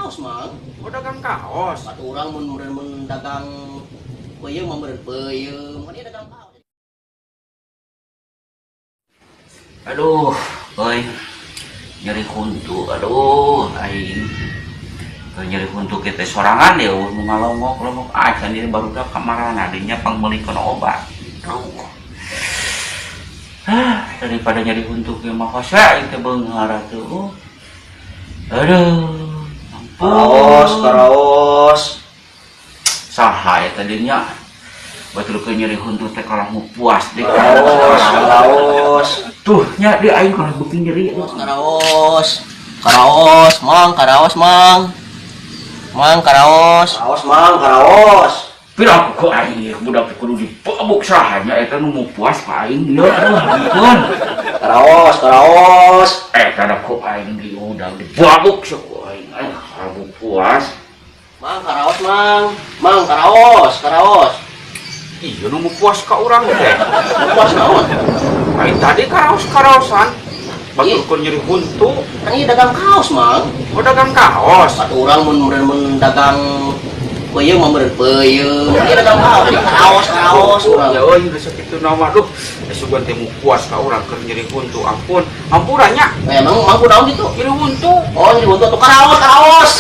kaos, Mang. Oh, dagang kaos. Atuh urang mun meureun mun dagang peuyeum mah meureun peuyeum. Kan ieu dagang kaos. Aduh, euy. Nyeri huntu, aduh, aing. Keur nyeri huntu kita sorangan ya, nu ngalongok-longok acan ieu barudak kamarana dinya pangmeulikeun obat. Aduh. Ah, daripada nyeri huntu kieu mah kos aing teh beunghar atuh. Aduh, ampun. Karaos, karaos. Saha ya tadinya? Batur keur nyeri huntu teh kalah mu puas deh. Karaos, karaos. Tuh, nya di aing kalah beuki nyeri. Karaos, karaos, Mang, karaos, Mang. Mang, karaos. Karaos, Mang, karaos. Pira ku aing budak kudu dipabuk saha nya eta nu mu puas ka aing ieu, aduh, ampun. Karaos, karaos. Eta da ku aing diundang dibabuk sok ku aing. Aing kamu puas. Mang, karaos, Mang. Mang, karaos, karaos. Iya nu mu puas ka urang teh. Puas naon? Aing tadi karaos-karaosan. Batur keur nyeri huntu. Kan ieu dagang kaos, Mang. Oh, dagang kaos. Atuh urang mun meureun mun dagang peuyeum mah meureun peuyeum. Kan ieu dagang kaos, jadi karaos, karaos urang. Ya euy geus sakitu nama duh. Sugan teh mu puas ka urang keur nyeri huntu. Ampun. Ampura nya. Eh, emang mang kunaon gitu? Nyeri huntu. Oh, nyeri huntu atuh karaos, karaos.